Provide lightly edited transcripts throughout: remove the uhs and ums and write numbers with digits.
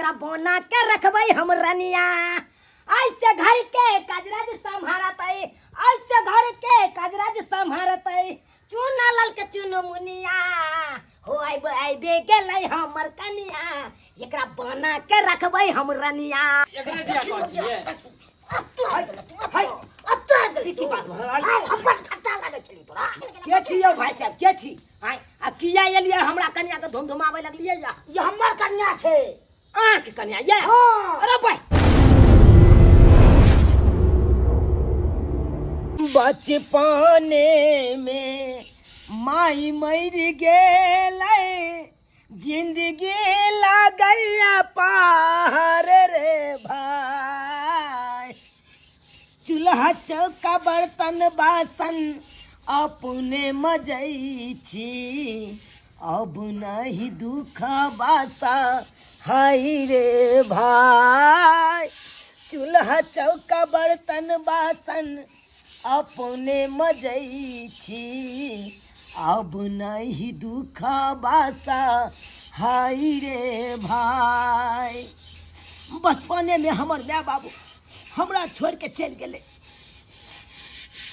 एकरा बना के रखबै हम रनिया। ऐसे घर के कजराज सम्हारतै, ऐसे घर के कजराज सम्हारतै चूना लाल के चुनो मुनिया। हो आइब आइबे गेलै हमर कनिया, एकरा बना के रखबै हम रनिया। एकरे दिया कहै छियै। हाय, ई की बात भऽ रहल? के छी यौ भाई साहब, के छी? आँय, आ किया एलियै हमरा कनिया के धुमधुमाबै लगलियै? या ई हमर कनिया छै। अहाँके कनिया ये? हाँ। अरे भाई, बचपने में माई मर गेलै, जिंदगी लागैया पार रे भाई। चूल्हा चौका बर्तन बासन अपने मजै छी, अब नहीं दुख बासा हाय रे भाई। चूल्हा चौका बर्तन बासन अपने मजै छी, अब नहीं दुख बासा हाय रे भाई। बचपने में हमर माय बाबू हमरा छोड़ के चलि गेलै,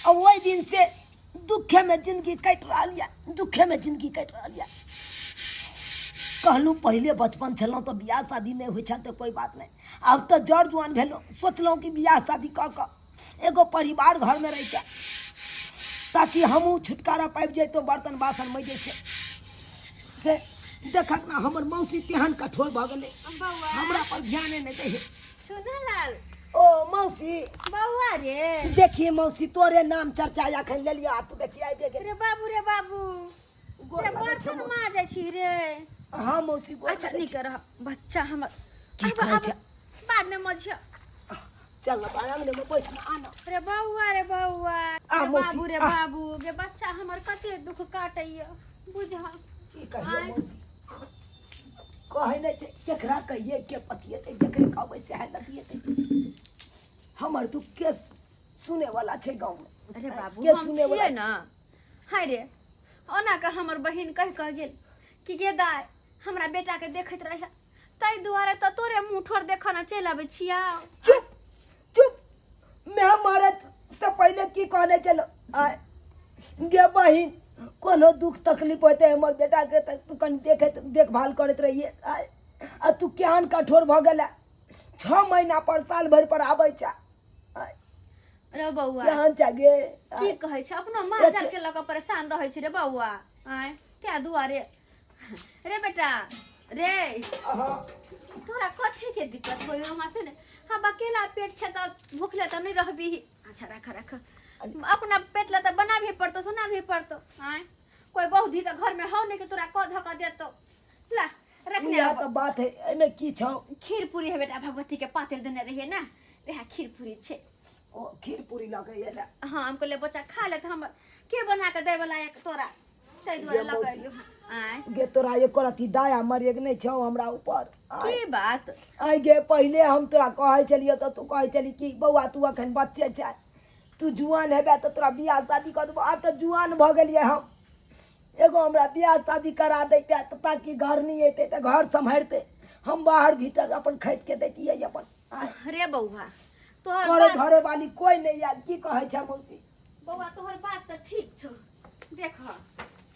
आ ओहि दिन से दुखे में जिंदगी कटि रहल यऽ, दुखे में जिंदगी कटि रहल यऽ। कहलहुँ पहिले बचपन छलहुँ तऽ बियाह शादी नहि होइ छल तऽ कोइ बात नहि, आब तऽ जर जुआन भेलहुँ, सोचलहुँ कि बियाह शादी कऽ कऽ एगो परिवार घरमे रहिते ताकि हमहूँ छुटकारा पाबि जैतहुँ बर्तन बासन मजै से। से देखक ने हमर मौसी तेहन कठोर भऽ गेलै, बौआ। हमरा पर ध्याने नहि दै है। चुनालाल। ओ मौसी। बौआ रे। देखिए मौसी, तोरे नाम चर्चा अखन लेलियो आ तू देखिए आबि गेल। रे बाबू रे बाबू, गोर रे लागै बर्तन छौ मौसी। माजै छी रे? हाँ मौसी, गोर अच्छा लागै नीक छी। रह बच्चा हमर। की आब- कहै आब छै? बाद में मझिया। चल ना आंगने में बैस ना, आना। रे बौआ रे बौआ, आ रे मौसी, बाबू रे आ। बाबू गे, बच्चा हमर कते दुख काटैया बुझा। की कहियो आँय। मौसी, कहै नहि छै केकरा कहिए के पतिएतै, जकरे कहबै सएह लतिएतै। हमर दुख के सुने वाला छै गाँव में? अरे बाबू, के हम सुने वाला छियै ना। हाय रे, ओना के हमर बहिन कहि कह गेल कि गे दाय, हमरा बेटा के देखैत रह, ताहि दुआरे तऽ तोरे मुँह ठोर देखऽ ने चलि अबै छिया। चुप चुप, मैं मरत से पहले की कहने चलो आय गे बहिन, कोनो दुख तकलीफ होते हमर बेटा के तऽ तू कनि देखैत देखभाल करैत रहिए। आय, आ तू केहन कठोर भऽ गेला, 6 महीना पर साल भरि पर आबै छै। आय, रे बौआ, केहन छै गे? की कहै छै, अपनो माल जाल के लऽ कऽ परेशान रहै छै रे बौआ। आय, क्या दुआरे रे बेटा रे, तोरा कथी के दिक्कत होय हमरा से ने? हम अकेला पेट छै तऽ भूखले तऽ नहि रहबी। अच्छा राख राख, अपना पेट ला तऽ बनाबे पड़तो, सुनाबे पड़तो। आय, कोई बहुत ही तऽ घर में हौ नहीं कि तोरा कऽ धऽ कऽ देतो। ला रखने इएह आबो। तऽ बात है, एहिमे की छौ? खीर पूरी है बेटा, भगवती के पातर देने रहिए ना, वएह खीर पूरी छै। ओ खीर पूरी लऽ के एला? हाँ, हम कहलियै बच्चा खा ले, तऽ हम के बना के दै वाला एक तोरा, ताहि दुआरे गे लऽ के मौसी। एलियौ हँ। आँय। गे तोरा एको रत्ती दया मरियक नहि छौ हमरा ऊपर? आँय? की बात? आइ गे, पहिले हम तोरा कहै छलियौ तऽ तू कहै छली कि बौआ तू अखन बच्चे छै, तू जुआन हेबे तऽ तोरा बियाह शादी कऽ देबो। आब तऽ जुआन भऽ गेलियै हम, एगो हमरा बियाह शादी करा दैते तऽ ताकि घर नहि अयतै तऽ घर सम्हारितै, हम बाहर भीतर अपन खटि के दैतियै अपन। आँय? रे बौआ, तोहर करे बात धरे वाली कोइ नहि यऽ। की कहै छै मौसी? बौआ, तोहर बात तऽ ठीक छौ। देख,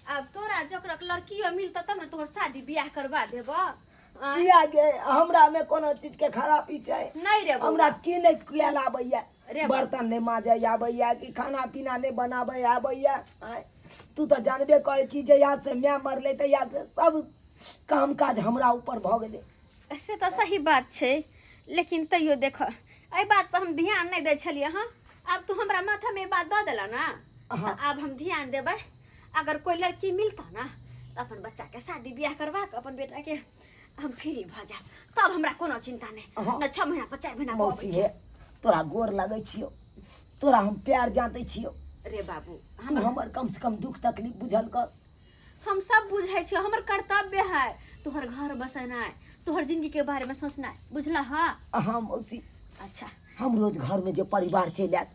आब तोरा जोकरक लड़कियो मिलतौ तब ने तोहर शादी बियाह करवा देबो। आँय? किया गे, हमरा मे कोनो चीज के खराबी छै? नहि रे बौआ। हमरा की नहि किया आबैया? रे बा- बर्तन नहि माजै आबैया कि खाना पीना नहि बनाबै आबैया? आँय, तू तऽ जानबे करै छी, जहिया से माय मरलै तहिया से सब काम काज हमरा ऊपर भऽ गेलै। से तऽ सही बात छै, लेकिन तैयो देख, एहि बात पर हम ध्यान नहि दै छलियै हँ। आब तू हमरा माथामे ई बात दऽ देला ना, तऽ आब हम ध्यान देबै। अगर कोई लड़की मिलतौ ना तऽ अपन बच्चाके शादी बियाह करवा कऽ अपन बेटाके हम फ्री भऽ जायब, तब हमरा कोनो चिंता नहि। हाँ। न 6 महीना पर 4 महीना पर मौसी अबै हे, तोरा गोर लगै छियौ, तोरा हम प्यार जाते छियौ। रे बाबू, तू हमर कम से कम दुख तकलीफ बुझल कर। हम सब बुझै छियै, हमर कर्तव्य है तोहर घर बसेनाइ, तोहर जिंदगी के बारे में सोचनाइ, बुझला? हाँ। हाँ मौसी। अच्छा। हम रोज घर में जे परिवार चलि आयत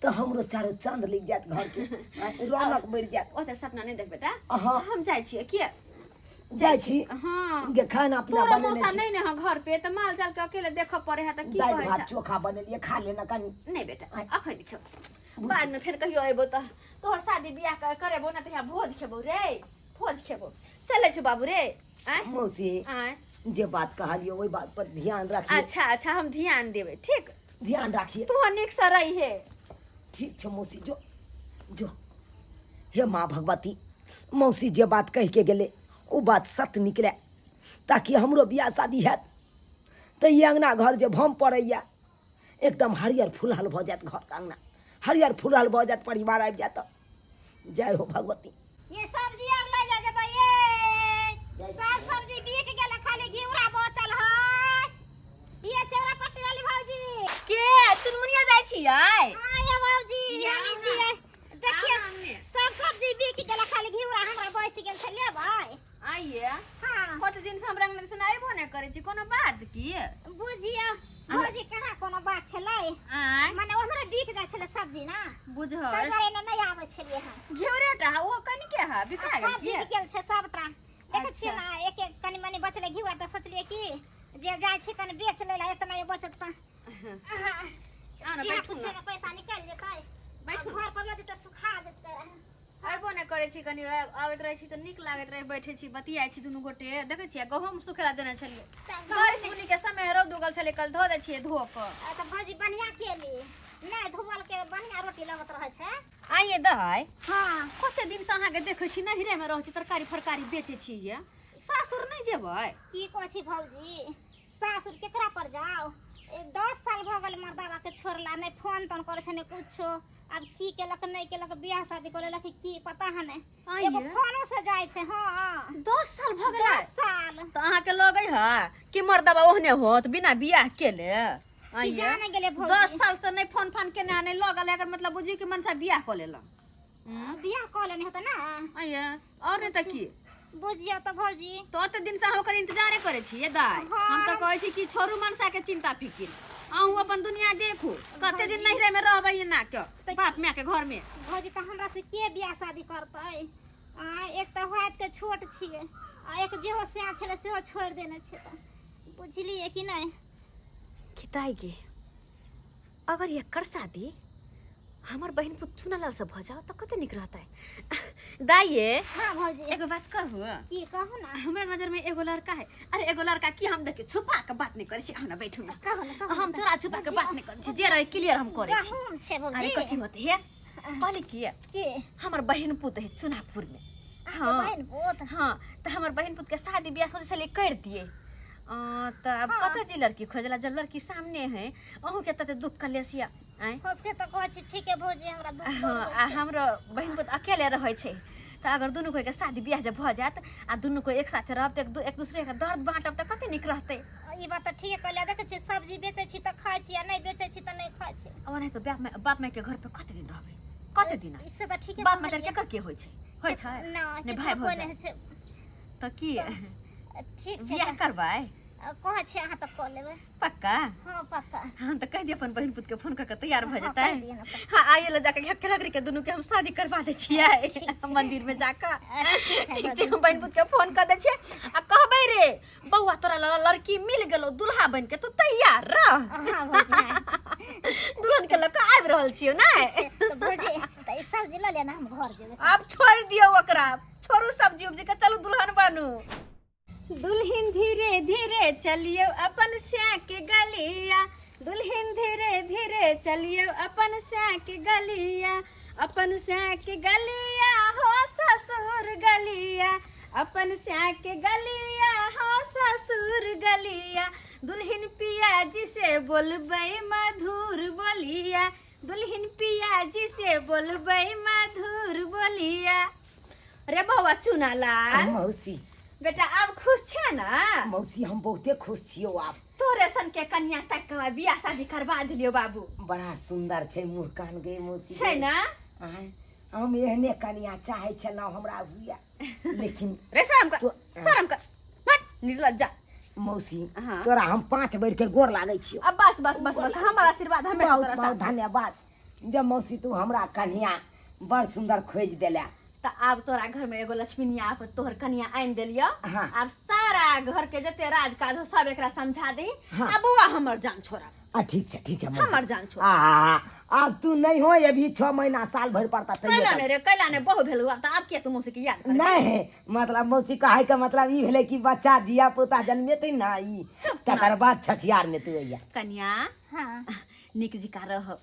तऽ हमरो चारो चांद लग जायत, घर के रौनक बढ़ि जायत। ओते सपना नहीं देख बेटा। हाँ। हम जाइ छियै, किया जाइ छी। हाँ। गे खाना पीना तोरा बनेने मौसा छी। नहीं ने हाँ घर पे त माल जाल के अकेले देखऽ पड़े है त की दालि कहै भात छै। चोखा बनेलियै, खा लेना कनी। नहीं बेटा, आय। अखन नहीं खेबो, बाद में फिर कहियो अयबो त तोहर शादी बियाह करेबो ना त यहाँ भोज खेबो रे, भोज खेबो। चलै छु बाबू रे। आय। मौसी। आय। जे बात कहलियो ओहि बात पर ध्यान रखिए। अच्छा अच्छा, हम ध्यान देबै, ठीक? ध्यान रखिए। तू नीक से रही है। ठीक छै मौसी, जो जो। हे माँ भगवती, मौसी जे बात कह के गेलै ओ बात सत्य निकले, ताकि हमरो बियाह शादी हैत तऽ ई अङ्गना घर जे भम पड़ैया एकदम हरियर फुलहल भऽ जायत, घरके अङ्गना हरियर फुलहल भऽ जायत, परिवार आबि जायत। जय हो भगवती। ये सब्जी आर ले जा जेबै ये, सब सब्जी बिक गेल, खाली घिउरा बचल है। ये चौरा पट्टी वाली भौजी। के चुनमुनिया जाइ छियै? हाँ ये भौजी, या हम ना। छियै। देखिए आउ ना। सब सब्जी बिक गेल, खाली घिउरा हमरा बचि गेल छै, लेबै? आइए। हाँ। कत दिन से हमरा अंगना से आइबो नहि करै छी, कोनो बात की? बुझियो भौजी, कहाँ कोनो बात छलै। आँय? माने ओ हमरा बिक जाइ छलै सब्जी ना, बुझल। ताहि दुआरे ने नहि आबै छलियै हम। घिउरे टा ओ कनिके है बिका गेल सब की? बिक गेल छै सबटा, देखै छियै अच्छा। ना, एक एक कनि मनि बचलै घिउरा, तऽ सोचलियै कि जे जाइ छी कनि बेच लै ला, एतना बचत तऽ आउ ने, जे बैठू पूछे ने। के पैसा निकलि जेतै। बैठू। आ घर पर लऽ जेतै, सुखा जेतै। अयबो नहि करै छी, कनि आबैत रहै छी तऽ नीक लागैत रहै, बैठै छी, बतियाइ छी दुनू गोटे। देखै छियै गहूँम सुखेला देने छलियै, तऽ बारिश बुनी के समय, रौद उगल छलै, कल धो दै छियै धो कऽ। आ तऽ भौजी बढ़िआँ केली, नहि धोअल के बढ़िआँ रोटी लगैत रहै छै। आइए दहाइ। हाँ। कते दिन से अहाँके देखै छी नहिरे मे रहै छी, तरकारी फरकारी बेचै छी, ये सासुर नहि जेबै? की कहै छी भौजी, सासुर केकरा पर जाओ? 10 साल भऽ गेल मर्दाबा के छोड़ला, नहि फोन तोन करै छै नहि कुछो। आब की केलक नहि केलक, बियाह शादी कऽ लेलक की पता है नहि। आइये? एगो फोनो से जाइ छै। हाँ। 10 साल भऽ गेलै? 10 साल। तऽ अहाँके लगै है कि मर्दबा ओहने होत बिना बियाह केले? आइये? जाने गेलै भौजी। 10 साल से नहि फोन फान केने आ नहि लगल, एकर मतलब बुझी कि मनसा बियाह कऽ लेलक। बियाह कऽ लेने हेतै ना। आइये, और नहि तऽ की? बुझियौ तऽ भौजी। तऽ ओते दिन से हम ओकर इंतजारे करै छियै दाइ। हाँ। हम तऽ कहै छी कि छोड़ू मनसा के चिंता फिकिर, अहूँ अपन दुनिया देखू, कते दिन नैहरे में रहबै एना के बाप माय के घर में। भौजी, तऽ हमरा से के बियाह शादी करतै? आ एक तऽ व्हाइट के छोट छियै आ एक जेहो सैह छलै सेहो छोड़ि देने छै, तऽ बुझलियै कि नहि? खिताई गे, अगर एकर शादी हमर बहिन पुत चुनालाल से भऽ जाओ तऽ कते नीक रहतै। दाइये। हाँ भौजी। एगो बात कहू? की कहू ना। हमरा नजर में एगो लड़का है। अरे एगो लड़का की, हम देखियो छुपा के बात नहीं करै छी, अहाँ ना बैठू ना। कहू ना, कहू हम ना। चोरा छुपा के बात नहीं करै छी, जे रहे क्लियर हम करै छी। गहूम छै भौजी। अरे कथी होते है, कहली की की? हमर बहिन पुत है चुनापुर में। हाँ। बहिन पुत? हाँ, तऽ हमर बहिन पुत के शादी बियाह सोचै छलियै कर दिए, तऽ आब हाँ। कतऽ जे लड़की खोजला जब लड़की सामने है, अहूँ के तते दुख कलेसिया आँय। हाँ, से तऽ कहै छी ठीके भौजी, हमरा दुख हाँ, बड़ होइ आ छै। हमरो बहिन पुत अकेले रहै छै, तऽ अगर दुनू कोई के शादी बियाह जब भऽ जायत आ दुनू कोई एक साथे रहब तऽ एक दूसरे के दर्द बाँटब तऽ कते नीक रहतै। ई बात तऽ ठीके कहलियै। देखै छियै सब्जी बेचै छी तऽ खाइ छी आ नहि बेचै छी तऽ नहि खाइ छी। ओनाहि तऽ बाप माय, बाप माय के घर पे कते दिन रहबै, कते दिन? से तऽ ठीके बाप माय कहलियै। केकर के होइ छै, होइ छै? नहि। नहि, भाय केकरो कोइ भौजाइ। नहि होइ छै। तऽ की ठीक छै। बियाह तऽ करबै? कहै छी अहाँ तऽ कऽ लेबै। पक्का? हाँ पक्का। हम तऽ कहि दिअ अपन बहिन पुत के फोन कऽ के तैयार भऽ हाँ, जेतै। कहि दिअ ने तऽ। हाँ, आइए लऽ जाके घेक लकड़ी के दुनू के हम शादी करवा दै छियै ठीक छै। मंदिर में जाकऽ। ठीक है। ठीक छै, हम बहिन पुत के फोन कऽ दै छियै आ कहबै रे बौआ, तोरा लग लड़की मिल गेलो, दुल्हा बन के तू तैयार रह। हाँ भौजी, हाँ। दुल्हन के लऽ कऽ आबि रहल छियौ ने। तऽ भौजी, तऽ ई सब्जी लऽ लेना, हम घर जेबै। आब छोड़ि दियौ ओकरा, छोड़ू सब्जी उब्जी के, चलू दुल्हन बनू। दुल्हन धीरे धीरे चलियो अपन स्या के गलिया, दुल्हन धीरे धीरे चलियो अपन स्या के गलिया, अपन स्या के गलिया हो ससुर गलिया, अपन स्या के गलिया हो ससुर गलिया। दुल्हन पिया जी से बोलबै मधुर बोलिया, दुल्हन पिया जी से बोलबै मधुर बोलिया। रे बौआ चुनालाल। मौसी। बेटा, आब खुश छे ना? मौसी, हम बहुते खुश छियौ आब। तोरे सन के कन्या तक के बियाह शादी करवा दिलियो बाबू। बड़ा सुंदर छै मुँह कान गे मौसी। छै ना? आँय, हम एहने कन्या चाहै छलहुँ हमरा हुए, लेकिन रे शरम कर, तो- शरम कर, हट निर्लज्जा। मौसी। हाँ। तोरा हम 5 बेर के गोर लागै छियौ। अब बस बस बस बस, हमर आशीर्वाद हमेशा बहुत तोरा बहुत साथ। धन्यवाद जब मौसी, तू हमरा कन्या बड़ सुंदर खोजि देला। त आब तोरा घर में एगो लक्ष्मीनिया आप तोहर कनिया आनि देलियो। हाँ। आब सारा घर के जते राज काज हो सब एकरा समझा दही। हाँ। आ बौआ हमर जान छोड़ा। आ ठीक छै, ठीक छै मौसी। हमर जान छोड़। आ आब तू नहीं हो अभी 6 महीना साल भर पड़ता तैयो कैला तक। ने रे, कैला ने बहु भेलु, आब त आब के तू मौसी के याद करबे? नहीं, मतलब मौसी कहै के मतलब ई भेलै कि बच्चा धिया पुता जन्मेतै ना ई, चुप ना। तकर बाद छठियार में तू अइया। कनिया। हाँ। निक जिका रह,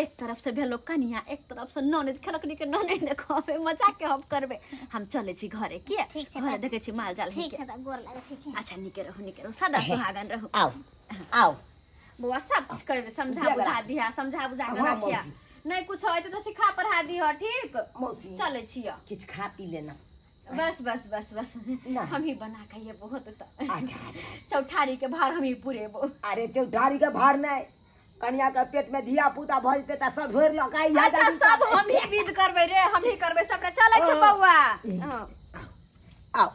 एक तरफ से भेलो कनिया, एक तरफ से ननद, खेलक निक ननद ने कहबे मजाक के हम करबे। हम चले छी घरे के, ठीक छै, घरे तब। देखे छी माल जाल ठीक के। छै, तब गोर लागै छी के। अच्छा निके रहू, निके रहू, सदा सुहागन रहू। आओ आओ बौआ सब कुछ करबे, समझा दिया बुझा बड़ा। दिहा, समझा बुझा के हाँ, रखिया। मौसी। नहीं कुछ होय त सिखा पढ़ा दिह, ठीक? मौसी। चले छियो। किछ खा पी लेना। बस बस बस बस। ना। हम ही बना के ये बहुत त। अच्छा अच्छा। चौठारी के भार हम ही पुरेबो। अरे चौठारी के भार नहीं, कनिया के पेट में धिया पुता भ जेतै त सब झोर ल के आइया अच्छा, जाबी सब हम ही विध करबै रे, हम ही करबै सबटा। चलै छै हाँ। बौआ। हाँ। आओ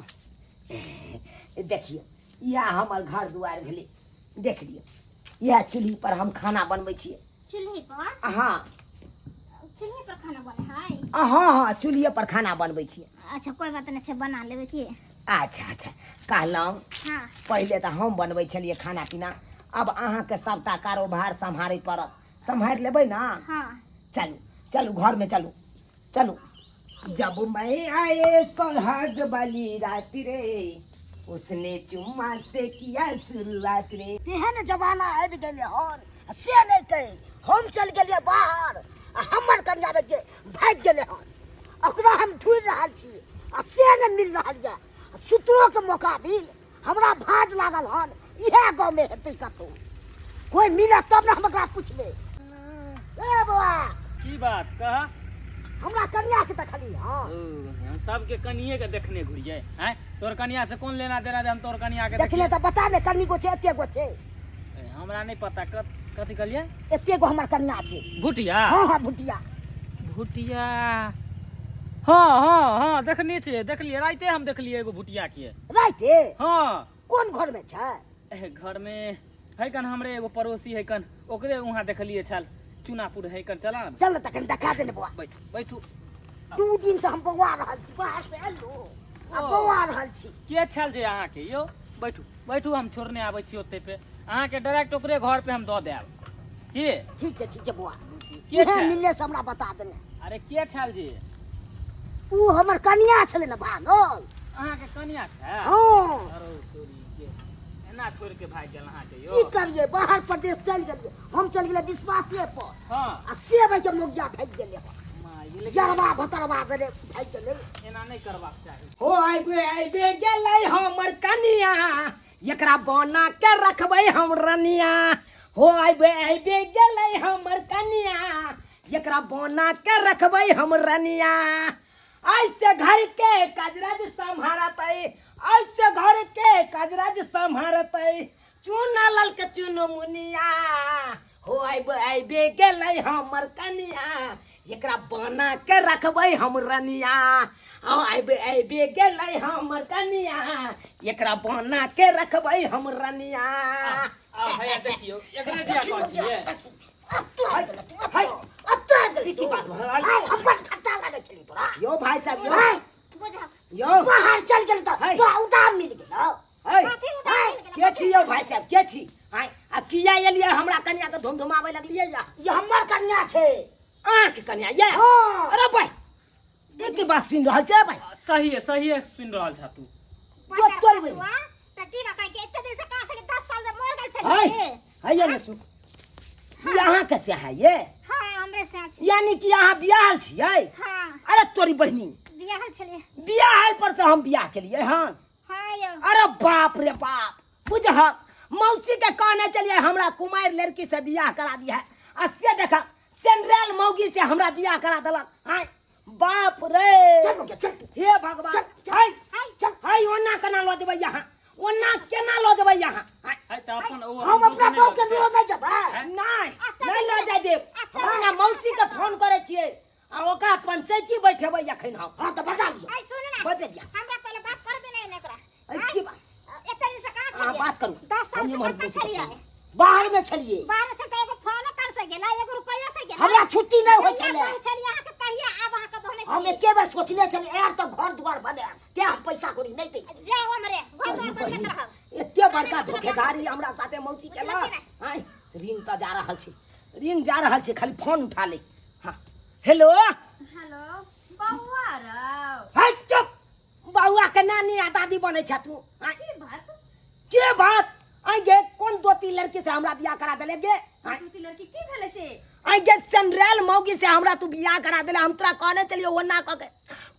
देखियो, इएह हमर घर दुआर भेलै, देख लियौ। इएह चूल्ही पर हम खाना बनबै छियै। चूल्ही पर? हाँ। चूल्ही पर खाना बने है? हाँ हाँ, चूल्हिए पर खाना बनबै छियै। अच्छा कोई बात नहीं छै, बना लेबै की। अच्छा अच्छा, कहलहुँ। हाँ। पहिले तऽ हम बनबै छलियै खाना पीना, अब अहाँके सबटा कारोबार सम्हारै पड़त, सम्हारि लेबै ना? हाँ। चलू चलू घरमे चलू चलू। जब मैं आए सोहाग वाली रात रे, उसने चुम्मा से किया शुरुआत रे। तेहन जमाना आबि गेलै हन से नहि कहि, हम चलि गेलियै बाहर आ हमर कनिया के भागि गेलै हन, ओकरा हम ढूँढि रहल छी आ से नहि मिल रहल यऽ। सुतरोके मोकाबिल हमरा भाज लागल हन, इएह गाँवमे हेतै कतहु, कोइ मिलत तब ने हम ओकरा पुछबै। ए बौआ। की बात कह? हमरा कनिया के देखली। हाँ। ओ, हम सबके कनिए के देखने घुरिए हैं, तोर कनिया से कौन लेना देना जे हम तोर कनिया के देखले तऽ बता ने, कनी गो छै, एते गो छै? ए, हमरा नहीं पता। कथी कहलिए? एते गो हमर कनिया छै। भुटिया? हाँ हाँ, भुटिया। भुटिया, हाँ हाँ हाँ, देखने छियै, देखलिए राइते हम देखलिए एगो भुटिया के। राइते? हाँ। कोन घर में छै? ए, घर में है कन, हमरे एगो पड़ोसी है कन, ओकरे वहाँ देखलिए छल, चुनापुर है कन, चला ना। चल ना तखन देखा देने बौआ। बैठ बैठू। 2 दिन से हम बौआ रहल छी, बाहर से एलहुँ आ ओ। बौआ रहल छी। के छल जे अहाँके यौ? बैठू बैठू, हम छोड़ने आबै छी ओते पे, अहाँके डायरेक्ट ओकरे घर पे हम दऽ देब। के? ठीक छै, ठीक छै बौआ। के इहे छल? मिलले से हमरा बता देने। अरे के छल जे? उ हमर कनिया छलै ने भागल। अहाँके कनिया छै? हाँ। अरे तोरी के एना छोड़ के भागि गेल अहाँके यौ? की करिए, बाहर प्रदेश चलि गेलियै, हम चलि गेलियै विश्वासे पर। हाँ। आ सेबै के मोगिया भागि गेलै। माय, लेकिन जरबा भतरबा गेलै, भागि गेलै। एना नहि करबाक चाही। हो आबे आबे गेलै हमर कनिया, एकरा बना के रखबै हम रनिया। हो आबे आबे गेलै हमर कनिया, एकरा बना के रखबै हम रनिया। ऐसे घर के कजरज सम्हारतै, ऐसे घर के कजरज सम्हारतै, चूना ललक चुनो मुनिया। हो आबे आबे गेलै हमर कनिया, एकरा बना के रखबै हम रनिया। हो आबे आबे गेलै हमर कनिया, एकरा बना के रखबै हम रनिया। आ भैया देखियौ, एकरे दिया कहै छियै। हाय, की बात भऽ रहल? हमर खट्टा लागै छलै तोरा। यो भाई साहब, यो। हाय, बुझा। यो। बाहर चल गेल तऽ हाय। तोरा उदाम मिल गेलौ। हाय। कथी उदाम मिल गेलौ? के छी यौ भाई साहब, के छी? हाय, आ किया एलियै हमरा कनिया के धुमधुमाबै लगलियै या? ई हमर कनिया छै। अहाँके कनिया ये? हाँ। अरे भाई, एक बात सुनि रहल छै भाई? सही है, सही है, सुनि रहल छा तू। तो तोड़ बे। टट्टी ना कह के एते दिन से कहाँ से 10 साल से मर गेल छलै। हाय, हाय ये ने सुन। ई अहाँ के से है ये? हाँ, हमरे से छै। यानी कि अहाँ बियाहल छियै? हाँ। अरे तोरी बहिनी। बियाहल छलियै। बियाहल पर से हम बियाह केलियै हन। हाँ यौ। अरे बाप रे बाप, बुझहक मौसी के कहने चलिए हमरा कुमार लड़की से बियाह करा दिया है, आ से देखा सेंड्रेल मौगी से हमरा बियाह करा देलक। हाय बाप रे। चल बौआ, चल। हे भगवान। चल, चल। हाय, हाय। चल। हाय, ओना केना लऽ जेबै यहाँ, ओना केना लऽ जेबै यहाँ? हाय। हाय, तऽ अपन ओ हम अपना बहू के लऽ नहि जेबै। नहि, नहि लऽ जाय देब। हम मौसी के फोन करै छियै आ ओकरा पंचायती बैठेबै अखन हम। हाँ, तऽ बजा लियौ। आइ सुन ना। बजबे दिया। हमरा पहिले बात कर देने ने एकरा। अरे की बात? एते दिन से कहाँ अहाँ छलियै? बात करू। 10 साल हम से इमहर कतऽ मौसी के छलियै? फोन। बाहर में छलियै। बाहर में छल तऽ एगो फोनो कर से गेला, एगो रुपैया से गेला। हमरा छुट्टी नहि होइ जहिया छलै। बहु छलियै अहाँके तहिया आब अहाँके बहु नहि छै। हम एके बेर सोचने छली आयब तऽ घर दुआर बनायब, तें हम पैसा कौड़ी नहि दै छी। जाओ हमरे घर दुआर बनबैत रहब। एते बड़का धोखेधारी हमरा साथे मौसी केलक। आँय, रिंग तऽ जा रहल छै, रिंग जा रहल छै, खाली फोन उठा ले। हाँ, हेलो। हेलो बौआ रौ। है चुप, बौआ के नानी आ दादी बनै छ तू। आँय, की बात? के बात? आँय गे, कोन दोती लड़की से हमरा बियाह करा देले गे? आँय। दोती लड़की की भेलै से? आँय गे, सनरेल मौगी से हमरा तू बियाह करा देले। हम तोरा कहने चलियो ओना कह के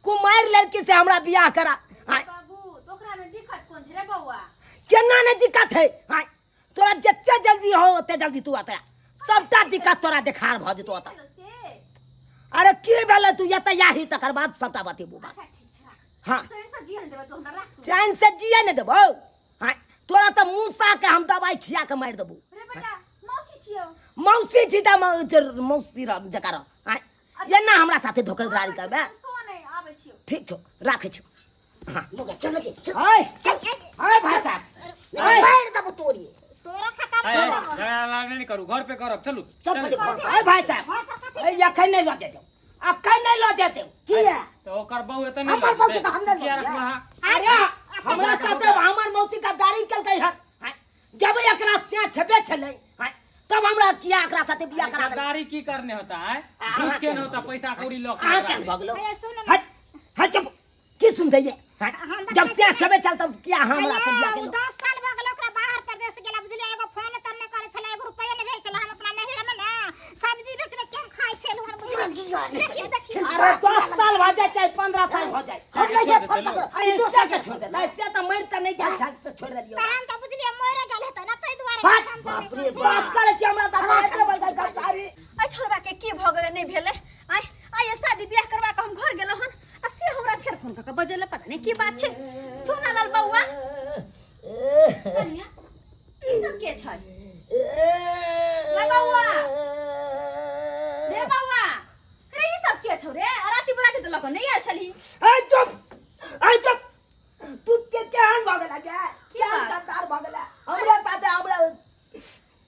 कुमारि लड़की से हमरा बियाह करा। आँय बाबू, तो ओकरा में दिक्कत कोन छै रे बौआ? केना नहि दिक्कत है? आँय, तोरा जते जल्दी हो ओते जल्दी तू अतया, सबटा दिक्कत तोरा देखार भऽ जेतौ अतऽ। से अरे की भेलै? तू एतऽ आही तकर बाद सबटा बतेबू बात। अच्छा ठीक छै, राख। हाँ। चैन से जिए ने देबै तू हमरा, राख तू। चैन से जिए ने देबौ? हाँ, तोरा तऽ मूसा के हम दवाई खिया के मारि देबौ। रे बेटा, मौसी छियौ। मौसी छी तऽ मौसी जकाँ रह। आँय, एना हमरा साथे धोखेधारी करबै? सो नहि आबै छियौ। ठीक छौ, राखै छियौ। हाँ। लोग चल गे, चल। आय, आय भाई साहब, आय। मारि देबौ तोरी। तोरा खतम आय, कर आय, देबौ। झगड़ा लड़ाई नहि करू, घर पे करब, चलू। चल चलू। पहिले घर पर। आय भाई साहब, ऐ अखन नहि लऽ जेतौ, अखन नहि लऽ जेतौ। किया? तऽ ओकर बहू एतऽ नहि हमर लऽ बहू जेतै। छै तऽ हम नहि लऽ किया जेबै। रखबै अहाँ? अरे हमरा साथे हमर मौसी गद्दारी केलकै हन। आँय, जब एकरा से छेबे छलै, आँय, तब हमरा किया एकरा साथे बियाह करा देलकै? गद्दारी की करने होता है? अहाँ घूस के केना न होता, पैसा कौड़ी लऽ के अहाँ ओकरा केना से। भऽ गेलौ? अरे सुन ने। हट हट, चुप। की सुनते ये? हट, हम जब बताइ से छी। छेबे चल तब किया हमरा से बियाह अरे, उ केलौ? 10 साल भऽ गेल ओकरा बाहर प्रदेश गेला, बुझलियै? एगो फोन तोन नहि करै छलै, एगो रुपैआ नहि भेज छलै। हम अपना नैहर में ने सब्जी बेच बेच के हम खाइ छलहुँ हन, बुझलियै? देखियौ, देखियौ। अरे 10 साल भऽ जाए चाहे 15 साल भऽ जाए, हम नहि जाए फोन ककरो। अरे दोसर के छोड़ दे, से तऽ मरि तऽ नहि जाइ छै, से छोड़ देलियौ। तहन तऽ बुझलियै मरे गेल हेतै ने, ताहि दुआरे बात, फोन तोन नहि बाप रे करै छलै। बात करै छी हमरा साथे एते बड़का गद्दारी। ऐ छोड़बा के की भऽ गेलै नहि भेलै? आइ आइ शादी बियाह करवा के हम घर गेलहुँ हन आ से हमरा फेर फोन कऽ के बजेलै, पता नहि की बात छै। चुना लाल बौआ, कनिया, ई सब के छै रे बौआ? रे बौआ, रे ई सब के छौ रे? आ राति बराती तऽ लऽ कऽ नहि आयल छलही। ऐ चुप, ऐ चुप, तू के केहन भऽ गेला गे? की केहन बात? गद्दार भऽ गेला, हमरे साथे हमरा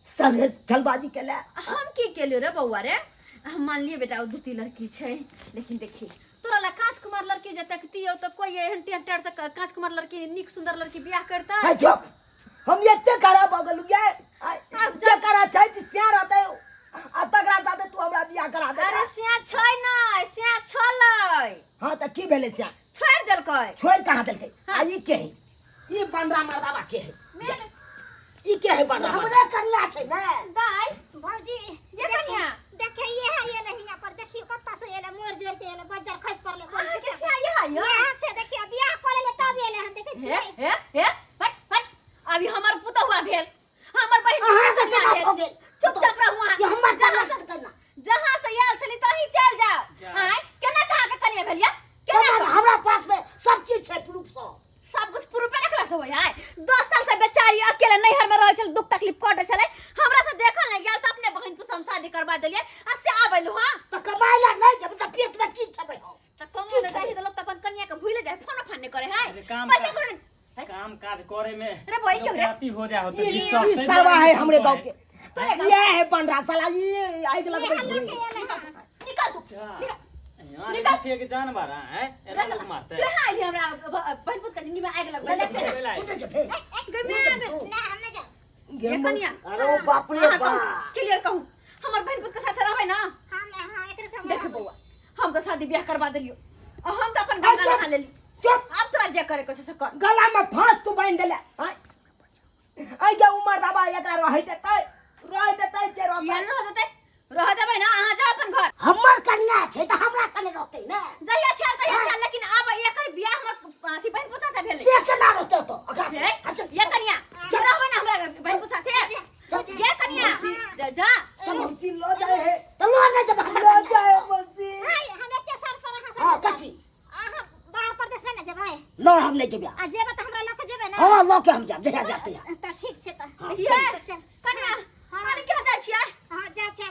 संगे छलबाजी केला। हम की केलियो रे बौआ रे? हम मानलिए बेटा ओ दूती लड़की छै, लेकिन देखी तोरा ला कांच कुमार लड़की जे तकतियो तऽ कोई एहन टेढ़ टेढ़ से कांच कुमार लड़की नीक सुंदर लड़की बियाह करतै? ऐ चुप, हम एते खराब भऽ गेलु गे? आब जे करा छै तऽ से रहतै आ तकरा साथे तू हमरा बियाह करा दे। अरे से छै नै, से छलै। हाँ तऽ की भेलै? से छोड़ि देलकै। छोड़ि कहाँ देलकै? आ ई के है? ई बनरा मर्दाबा के है? ई के है बनरा मर्दाबा? हमरे कन्या छै ने। दाइ भौजी, ये कन्या। देखिए ये है, ये नहीं यहाँ पर देखियो कत्ता से एले, मोर जोड़ के एले, बज्जर खसि पड़ले। अहाँ के से ये है? यहाँ छै देखियो, बियाह कऽ लेले तब एले हन, देखै हे छियै? हे हे, हट हट, अभी हमर पुतहुआ भेल, हमर बहिन के अहाँके कन्या केना भेल। भऽ गेल? चुपचाप रहू अहाँ। ये हमर जहाँ कन्या से छै कन्या। जहाँ से आयल छली तहीं चलि जाओ। जा। आँय, केना कहाँ के कन्या भेल या? केना केना? हमरा पास में सब चीज छै, प्रूफ सब। सब कुछ प्रूफे रखला से होय है? 10 साल से बेचारी अकेले नैहर में रहै छल, दुख तकलीफ कटै छलै, हमरा से देखल नहि गेल तऽ अपने बहिन पुत हम शादी करवा देलियै आ से आबैलु। हां तऽ कमाय ला नहि जेबै तऽ पेट में की खेबै हम? तऽ कमो नहि दही देलक तऽ अपन कन्या के भूले जाय, फोनो फान नहि करे है। अरे काम पैसा काज- करो ने। काम काज करे में रे बोई क्यों रे? अति हो जाए हो तो ई डिस्टर्ब ई ताहि सरवा दुआरे है हमरे गांव के। तोरे गाँव ये है बनरा साला, ई आगि लगबै घुरे। निकल तू, निकल। यहाँ निकल। छियै कि जानवर हैं एना लोग मारते? तू यहाँ आइली हमरा बहिन पुत के जिंदगी में आगि लगबै? नहि, नहि, तू नहि जेबे। ना, हम नहि जायब। ये कन्या। अरे बाप रे अहाँ कहू, बाप। क्लियर कहू, हमर बहिन पुत के साथे रहबै ना? हम हाँ एकरे संग। देख बौआ, हम तो शादी ब्याह करवा देलियो आ हम तो अपन गंगा नहा लेली। चुप। आब तोरा जे करे के छौ से कर। गला में फांस तू बांधि देले। आँय, आइ के उमर दबा एकरा रहै देतै, रहै देतै जे रहतै। किया नहि रह देतै? रह देबै ना, अहाँ जाओ अपन घर। हमर कन्या छै तऽ हमरा संगे रहतै ने। जहिया छल तहिया छल, लेकिन आब एकर बियाह हमर अथी बहिन पुत साथे भेलै। से केना रहतै ओतऽ ओकरा हे, संगे? अच्छा, ये कन्या, के रहबै ना हमरा बहिन पुत साथे? ये कन्या, जा, जा। मौसी लऽ जाइ है। तऽ लऽ नहि जेबै हमर लऽ कन्या। जाइ मौसी। हाय, हम एके साल पर अहाँ हँ संगे। कथी? अहाँ बाहर परदेश नहि ने जेबै? नहि, हम नहि जेबै। आ जेबै तऽ हमरा लऽ कऽ जेबै ने? हँ, लऽ के हम जायब जहिया जायब तहिया। तऽ ठीक छै तऽ। ये चल। कन्या, अरे क्या जाइ छियै? हाँ, जा छै।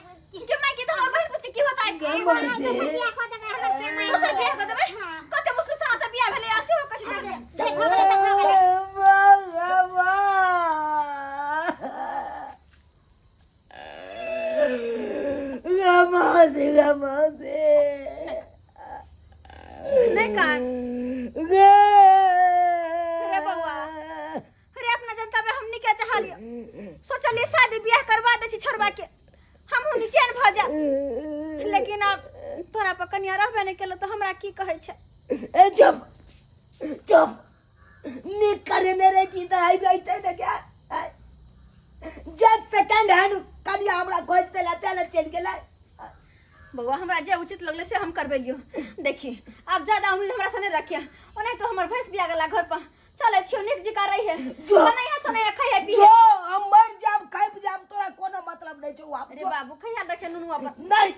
के माय के तऽ हमर बहिन पुत के की होतै? मौसी। बियाह कऽ देबै हमर से माय। दोसर बियाह कऽ देबै? हाँ। कते मुश्किल से अहाँ से बियाह भेलै आ सेहो कहै छै दोसर बियाह। जे भऽ गेलै तऽ भऽ गेलै। मौसी, मौसी। छलियो, सोचलिए शादी बियाह करवा दै छी छोड़बा के, हमहूँ निचैन भऽ जायब, लेकिन आब तोरा पर कनिया रहबे नहि केलौ तऽ हमरा की कहै छै। ए चुप चुप, नीक करेने रही की तऽ आबि रहितै ने क्या। जब सेकेंड हैंड कनिया हमरा खोजि देला तें ने चलि गेलै। बौआ हमरा जे उचित लगलै से हम करबेलियो। देखी आब ज्यादा उम्मीद हमरा से नहीं रखिए, ओनाहि तो हमर भैंस बिया गेला घर पर चलै छियो, नीक जिका रही है, जो। बनाई है सोनाई है, खाई है पी जो हम मर जाब खाइब जाब तोरा कोनो मतलब नहीं छौ। आब अरे बाबू खैया रखे नुनुआ पर। नहीं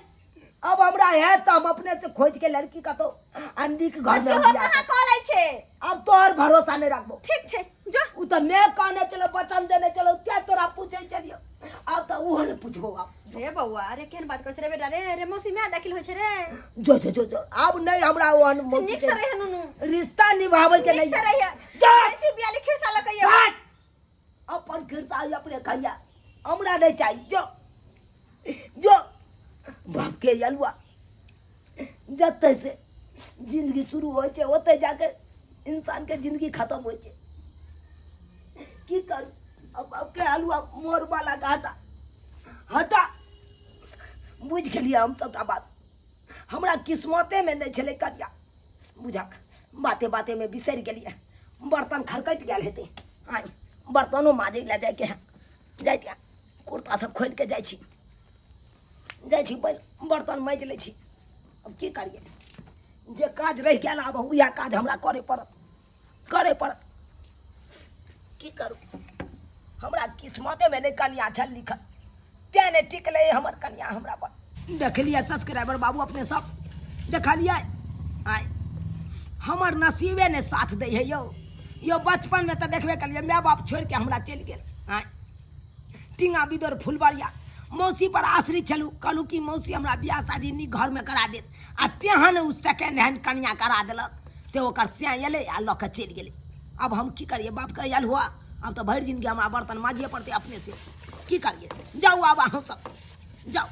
अब हमरा है तो हम अपने से खोज के लड़की का तो अंडी के घर में हम सेहो बियाह कहाँ करब। कऽ लै छै। अब तोहर भरोसा नहीं रखबो। ठीक छै जो। उ तो मैं कहने चलो वचन देने चलो क्या तोरा पूछे चलियो, अब तो उहो नहीं पूछबो अब। रे बौआ अरे केहन बात करै छै रे बेटा, रे रे मौसी my दाखिल होइ छै रे। जो जो जो जो अब नहीं हमरा ओहन मौसी नीक से के रहे नुनू, रिश्ता निभावे के नीक नहीं से रहिए। जा। ऐसी बियाली खिरसा लऽ कहियो। काट। अपन खिरसा अपने खैया, हमरा नहीं चाहिए। जो जो बाप के अलुआ जते से जिंदगी शुरू होइ छै ओते जाके इंसान के जिंदगी खत्म होइ छै। की करू अब बाप के अलुआ मोर वाला घाटा हटा। बुझि गेलियै हम सबटा बात, हमरा किस्मते में नहीं छलै कनिया। बुझक बाते बाते में बिसरि गेलियै, बर्तन खड़कैत गेल हेतै। आइ बर्तनो माजै लए जाइके है, जाइके कुर्ता सब खोलि के जाइ छी, जाइ छी बर्तन माजि लै छी। अब की करियै, जे काज रहि गेल आब उएह काज हमरा करय पड़त, करय पड़त। की करू, हमरा किस्मतेमे नहि कनिया छल लिखल, तेँ नहि टिकलै हमर कनिया हमरा पर। देखलियै सब्सक्राइबर बाबू अपने सब देखलियै, आइ हमर नसीबे नहि साथ दै है यौ। यौ बचपनमे तऽ देखबे कलियै माय बाप छोड़िके हमरा चलि गेल। आइ टींगा बिदोर फुलबरिया मौसी पर आश्रित छलहुँ, कहलहुँ कि मौसी हमरा बियाह शादी नीक घरमे करा देत, आ तेहन ओ सेकेंड हैंड कनिया करा देलक से ओकर सैं एलै आ लऽ कऽ चलि गेलै। अब हम की करियै, बापके आयल हुआ, आब तऽ भरि जिनगी हमरा बर्तन माजिए पड़तै अपने से। की करियै, जाउ आब अहाँ सब जाउ।